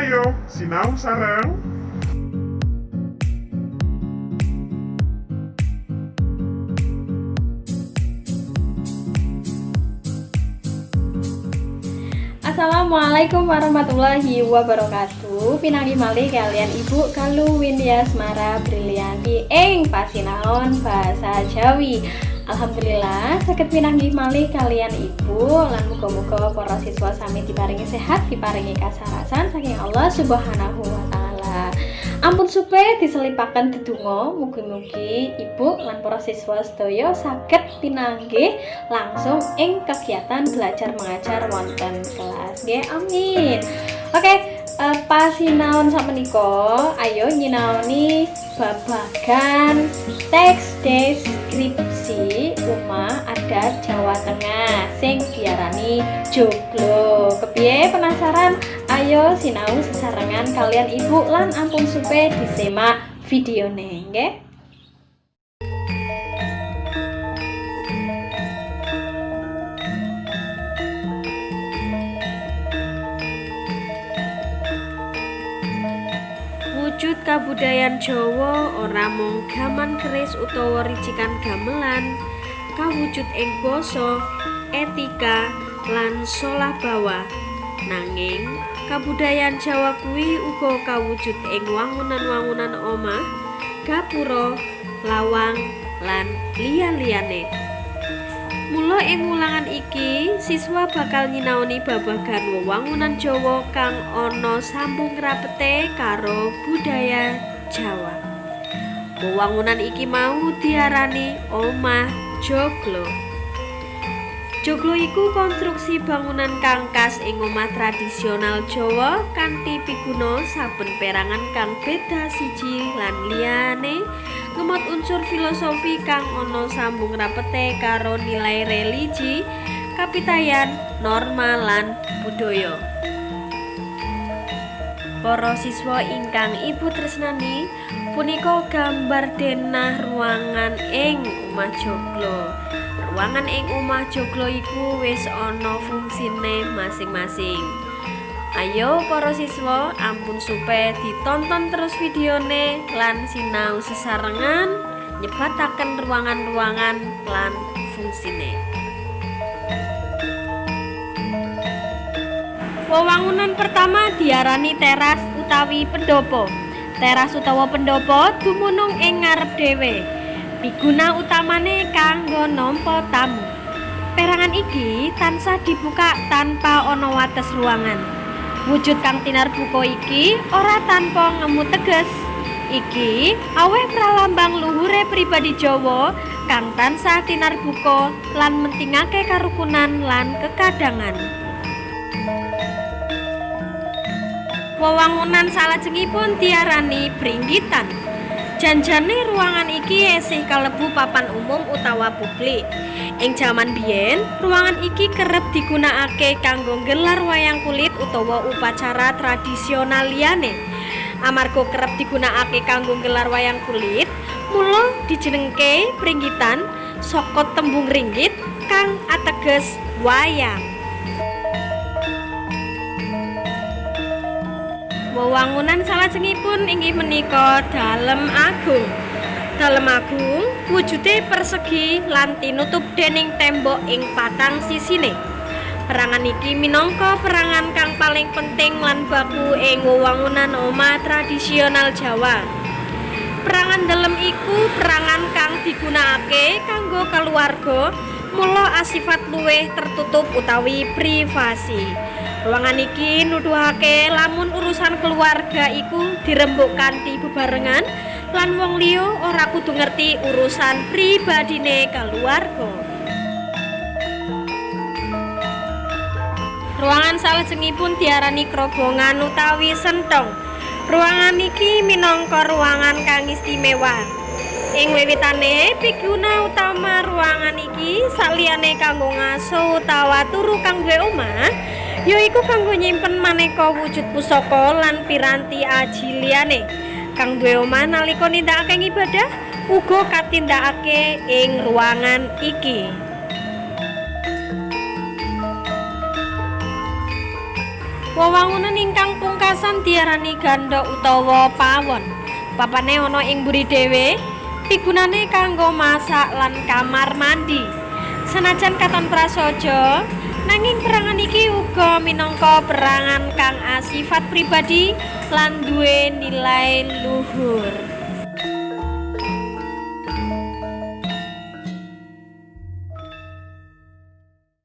Ayo, sinau sareng. Assalamualaikum warahmatullahi wabarakatuh. Pinanggih malih kaliyan Ibu Galuh Windiasmara Brilianti ing pasinaon Bahasa Jawi. Alhamdulillah saged pinanggih malih kaliyan Ibu lan muga-muga para siswa sami diparingi sehat, diparingi kasarasan saking Allah Subhanahu wa taala. Ampun supe diselipaken dedonga, mugi-mugi Ibu lan para siswa sedaya saged pinanggih langsung ing kegiatan belajar mengajar wonten kelas. Nggih, amin. Oke, pasinaon sakmenika ayo nyinaoni babagan teks deskripsi omah adat Jawa Tengah sing diarani joglo. Kepiye, penasaran? Ayo sinau sesarengan kaliyan Ibu lan ampun supe disimak videone nggih. Wujud kabudayan Jawa ora mung gaman keris utawa ricikan gamelan, kawujud ing basa, etika, lan solah bawa. Nanging kabudayan Jawa kuwi uga kawujud ing wangunan-wangunan omah, gapura, lawang, lan liya-liyane. Mula ing wulangan iki, siswa bakal nyinaoni babagan wewangunan Jawa kang ana sambung rapete karo budaya Jawa. Wewangunan iki mau diarani omah joglo. Joglo iku konstruksi bangunan kang khas ing omah tradisional Jawa kanthi piguna saben perangan kang beda siji lan liyane ngemot unsur filosofi kang ana sambung rapete karo nilai religi, kapitayan, norma lan budaya. Para siswa ingkang Ibu tresnani, punika gambar denah ruangan ing omah joglo. Ruangan ing omah joglo iku wis ana fungsine masing-masing. Ayo para siswa, ampun supe ditonton terus videone lan sinau sesarengan nyebataken ruangan-ruangan lan fungsine. Wewangunan pertama diarani teras utawi pendopo. Teras utawa pendopo dumunung ing ngarep dhewe. Piguna utamane kanggo nampa tamu. Perangan iki tansah dibuka tanpa ana wates ruangan. Wujud kang tinarbuka iki ora tanpa ngemut teges. Iki aweh pralambang luhure pribadi Jawa kang tansah tinarbuka lan mentingake karukunan lan kekadangan. Wewangunan salajengipun diarani pringgitan. Janjane ruangan iki esih kalebu papan umum utawa publik. Ing jaman biyen, ruangan iki kerep digunakake kanggo nggelar wayang kulit utawa upacara tradisional liyane. Amarga kerep digunakake kanggo nggelar wayang kulit, mula dijenengke pringgitan saka tembung ringgit kang ateges wayang. Wewangunan salajengipun inggih menika Dalem Agung. Dalem Agung wujude persegi lan tinutup dening tembok ing patang sisine. Perangan iki minangka perangan kang paling penting lan baku ing wewangunan omah tradisional Jawa. Perangan dalem iku perangan kang digunakake kanggo keluarga, mula asifat luwih tertutup utawi privasi. Ruangan iki nuduhake lamun urusan keluarga iku dirembuk kanthi bebarengan lan wong liya ora kudu ngerti urusan pribadine keluarga. Ruangan salajengipun diarani krobongan utawi sentong. Ruangan iki minangka ruangan kang istimewa. Ing wiwitane, piguna utama ruangan iki saliyane kanggo ngaso utawa turu kang duwe omah, yaiku kanggo nyimpen maneka wujud pusaka lan piranti aji liyane. Kang duwe omah nalika nindakake ngibadah uga katindakake ing ruangan iki. Wewangunan ingkang pungkasan diarani diarani gandhok utawa pawon. Papane ana ing mburi dhewe, pigunane kanggo masak lan kamar mandi. Senajan katon prasaja, nanging perangan iki uga minangka perangan kang asifat pribadi lan duwe nilai luhur.